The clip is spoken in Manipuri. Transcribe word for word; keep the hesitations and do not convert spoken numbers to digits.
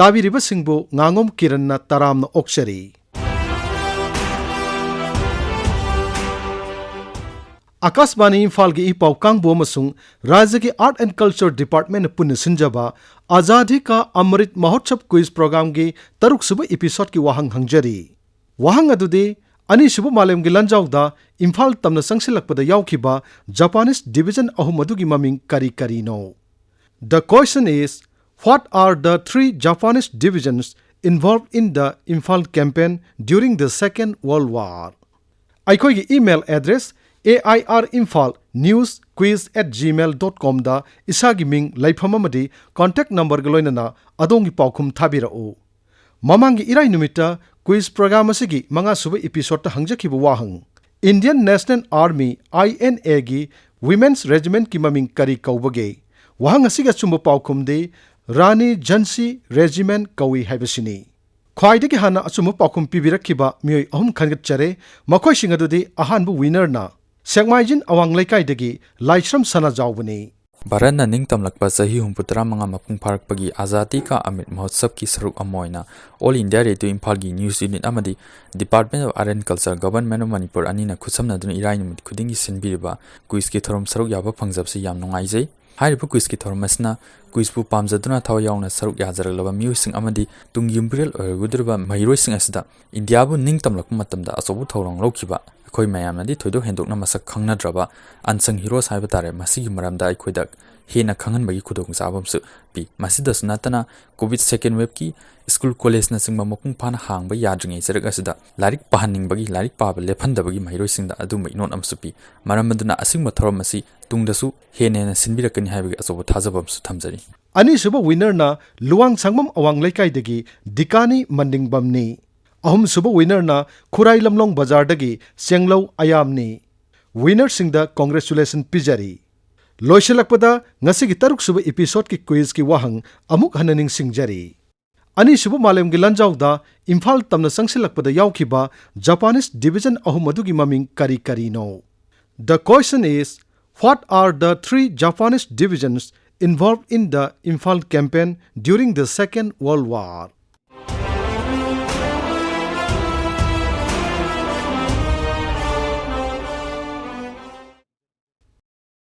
ꯇꯥꯕꯤꯔꯤꯕꯁꯤꯡꯕꯨ ꯉꯥꯉꯣꯝ ꯀꯤꯔꯟꯅ ꯇꯔꯥꯝꯅ ꯑꯣꯛꯆꯔꯤ꯫ ꯑꯀꯥꯁꯕꯥꯅꯤ ꯏꯝꯐꯥꯜꯒꯤ ꯏ ꯄꯥꯎ ꯀꯥꯡꯕꯨ ꯑꯃꯁꯨꯡ ꯔꯥꯖ꯭ꯌꯒꯤ Art and Culture Department ꯅ ꯄꯨꯟꯅ ꯁꯤꯟꯖꯕ ꯑꯖꯥꯗꯤ ꯀꯥ ꯑꯃ꯭ꯔꯤꯠ ꯃꯍꯣꯠꯁꯕ quiz programꯒꯤ ꯇꯔꯨꯛꯁꯨꯕ episodeꯀꯤ ꯋꯥꯍꯪ ꯍꯪꯖꯔꯤ꯫ ꯋꯥꯍꯪ ꯑꯗꯨꯗꯤ, ꯑꯅꯤꯁꯨꯕ ꯃꯥꯂꯦꯝꯒꯤ ꯂꯥꯟꯖꯥꯎꯗ ꯏꯝꯐꯥꯜ ꯇꯝꯅ ꯆꯪꯁꯤꯜꯂꯛꯄꯗ ꯌꯥꯎꯈꯤꯕ Japanese division ꯑꯍꯨꯝ ꯑꯗꯨꯒꯤ ꯃꯃꯤꯡ ꯀꯔꯤ ꯀꯔꯤꯅꯣ? The question is, what are the three Japanese divisions involved in the Imphal campaign during the Second World War? ꯑꯩꯈꯣꯏꯒꯤ email address A I R Imphal news quiz at gmail dot comꯗ ꯏꯁꯥꯒꯤ ꯃꯤꯡ, ꯂꯩꯐꯝ ꯑꯃꯗꯤ contact numberꯒ ꯂꯣꯏꯅꯅ ꯑꯗꯣꯝꯒꯤ ꯄꯥꯎꯈꯨꯝ ꯊꯥꯕꯤꯔꯛꯎ꯫ ꯃꯃꯥꯡꯒꯤ ꯏꯔꯥꯏ ꯅꯨꯃꯤꯠꯇ quiz program ꯑꯁꯤꯒꯤ ꯃꯉꯥꯁꯨꯕ episodeꯇ ꯍꯪꯖꯈꯤꯕ ꯋꯥꯍꯪ, Indian National Army, I N Aꯒꯤ Women's Regimentꯀꯤ ꯃꯃꯤꯡ ꯀꯔꯤ ꯀꯧꯕꯒꯦ? ꯋꯥꯍꯪ ꯑꯁꯤꯒꯤ ꯑꯆꯨꯝꯕ ꯄꯥꯎꯈꯨꯝꯗꯤ ꯔꯥꯅꯤ ꯖꯟꯁꯤ Regiment ꯀꯧꯏ ꯍꯥꯏꯕꯁꯤꯅꯤ꯫ ꯈ꯭ꯋꯥꯏꯗꯒꯤ ꯍꯥꯟꯅ ꯑꯆꯨꯝꯕ ꯄꯥꯎꯈꯨꯝ ꯄꯤꯕꯤꯔꯛꯈꯤꯕ ꯃꯤꯑꯣꯏ ꯑꯍꯨꯝ ꯈꯟꯒꯠꯆꯔꯦ꯫ ꯃꯈꯣꯏꯁꯤꯡ ꯑꯗꯨꯗꯤ, ꯑꯍꯥꯟꯕ winnerꯅ ꯁꯦꯛꯃꯥꯏꯖꯤꯟ ꯑꯋꯥꯡ ꯂꯩꯀꯥꯏꯗꯒꯤ ꯂꯥꯏꯁ꯭ꯔꯝ ꯁꯅꯥꯖꯥꯎꯕꯅꯤ꯫ ꯚꯥꯔꯠꯅ ꯅꯤꯡꯇꯝꯂꯛꯄ ꯆꯍꯤ ꯍꯨꯝꯐꯨ ꯇꯔꯥꯃꯉꯥ ꯃꯄꯨꯡ ꯐꯥꯔꯛꯄꯒꯤ ꯑꯖꯥꯗꯤ ꯀꯥ ꯑꯃ꯭ꯔꯤꯠ ꯃꯍꯣꯠꯁꯕꯀꯤ ꯁꯔꯨꯛ ꯑꯃ ꯑꯣꯏꯅ All India Radio ꯏꯝꯐꯥꯜꯒꯤ news unit ꯑꯃꯗꯤ Department of Art and Culture, Government of Manipur ꯑꯅꯤꯅ ꯈꯨꯠꯁꯝꯅꯗꯨꯅ ꯏꯔꯥꯏ ꯅꯨꯃꯤꯠ ꯈꯨꯗꯤꯡꯒꯤ ꯁꯤꯟꯕꯤꯔꯤꯕ quizꯀꯤ ꯊꯧꯔꯝ ꯁꯔꯨꯛ ꯌꯥꯕ ꯐꯪꯖꯕꯁꯤ ꯌꯥꯝ ꯅꯨꯡꯉꯥꯏꯖꯩ꯫ ꯍꯥꯏꯔꯤꯕ quizꯀꯤ ꯊꯧꯔꯝ ꯑꯁꯤꯅ quizꯄꯨ ꯄꯥꯝꯖꯗꯨꯅ ꯊꯋꯥꯏ ꯌꯥꯎꯅ ꯁꯔꯨꯛ ꯌꯥꯖꯔꯛꯂꯕ ꯃꯤꯑꯣꯏꯁꯤꯡ ꯑꯃꯗꯤ ꯇꯨꯡꯒꯤ ꯌꯨꯝꯕꯤꯔꯦꯜ ꯑꯣꯏꯔꯒꯗꯧꯔꯤꯕ ꯃꯍꯩꯔꯣꯏꯁꯤꯡ ꯑꯁꯤꯗ ꯏꯟꯗꯤꯌꯥꯕꯨ ꯅꯤꯡꯇꯝꯂꯛꯄ ꯃꯇꯝꯗ ꯑꯆꯧꯕ ꯊꯧꯗꯥꯡ ꯂꯧꯈꯤꯕ, ꯑꯩꯈꯣꯏ ꯃꯌꯥꯝꯅꯗꯤ ꯊꯣꯏꯗꯣꯛ ꯍꯦꯟꯗꯣꯛꯅ ꯃꯁꯛ ꯈꯪꯅꯗ꯭ꯔꯕ unsung heroes ꯍꯥꯏꯕ ꯇꯥꯔꯦ, ꯃꯁꯤꯒꯤ ꯃꯔꯝꯗ ꯑꯩꯈꯣꯏꯗ ꯍꯦꯟꯅ ꯈꯪꯍꯟꯕꯒꯤ ꯈꯨꯗꯣꯡꯆꯥꯕ ꯑꯃꯁꯨ ꯄꯤ꯫ ꯃꯁꯤꯗꯁꯨ ꯅꯠꯇꯅ, COVID second waveꯀꯤ school, collegeꯅꯆꯤꯡꯕ ꯃꯄꯨꯡ ꯐꯥꯅ ꯍꯥꯡꯕ ꯌꯥꯗ꯭ꯔꯤꯉꯩ ꯆꯔꯛ ꯑꯁꯤꯗ ꯂꯥꯏꯔꯤꯛ ꯄꯥꯍꯟꯅꯤꯡꯕꯒꯤ, ꯂꯥꯏꯔꯤꯛ ꯄꯥꯕ ꯂꯦꯞꯍꯟꯗꯕꯒꯤ ꯃꯍꯩꯔꯣꯏꯁꯤꯡꯗ ꯑꯗꯨꯒꯨꯝꯕ ꯏꯅꯣꯠ ꯑꯃꯁꯨ ꯄꯤ꯫ ꯃꯔꯝ ꯑꯗꯨꯅ ꯑꯁꯤꯒꯨꯝꯕ ꯊꯧꯔꯝ ꯑꯁꯤ ꯇꯨꯡꯗꯁꯨ ꯍꯦꯟꯅ ꯍꯦꯟꯅ ꯁꯤꯟꯕꯤꯔꯛꯀꯅꯤ ꯍꯥꯏꯕꯒꯤ ꯑꯆꯧꯕ ꯊꯥꯖꯕ ꯑꯃꯁꯨ ꯊꯝꯖꯔꯤ꯫ ꯑꯅꯤꯁꯨꯕ winnerꯅ ꯂꯨꯋꯥꯡꯁꯥꯡꯕꯝ ꯑꯋꯥꯡ ꯂꯩꯀꯥꯏꯗꯒꯤ ꯗꯤꯀꯥꯅꯤ ꯃꯟꯗꯤꯡꯕꯝꯅꯤ꯫ ꯑꯍꯨꯝꯁꯨꯕ winnerꯅ ꯈꯨꯔꯥꯏ ꯂꯝꯂꯣꯡ ꯕꯖꯥꯔꯗꯒꯤ ꯆꯦꯡꯂꯧ ꯑꯌꯥꯝꯅꯤ꯫ Winnerꯁꯤꯡꯗ congratulation ꯄꯤꯖꯔꯤ꯫ ꯂꯣꯏꯁꯤꯜꯂꯛꯄꯗ ꯉꯁꯤꯒꯤ ꯇꯔꯨꯛꯁꯨꯕ episodeꯀꯤ quizꯀꯤ ꯋꯥꯍꯪ ꯑꯃꯨꯛ ꯍꯟꯅ ꯅꯤꯡꯁꯤꯡꯖꯔꯤ꯫ ꯑꯅꯤꯁꯨꯕ ꯃꯥꯂꯦꯝꯒꯤ ꯂꯥꯟꯖꯥꯎꯗ ꯏꯝꯐꯥꯜ ꯇꯝꯅ ꯆꯪꯁꯤꯜꯂꯛꯄꯗ ꯌꯥꯎꯈꯤꯕ Japanese division ꯑꯍꯨꯝ ꯑꯗꯨꯒꯤ ꯃꯃꯤꯡ ꯀꯔꯤ ꯀꯔꯤꯅꯣ? The question is, what are the three Japanese divisions involved in the Imphal campaign during the Second World War.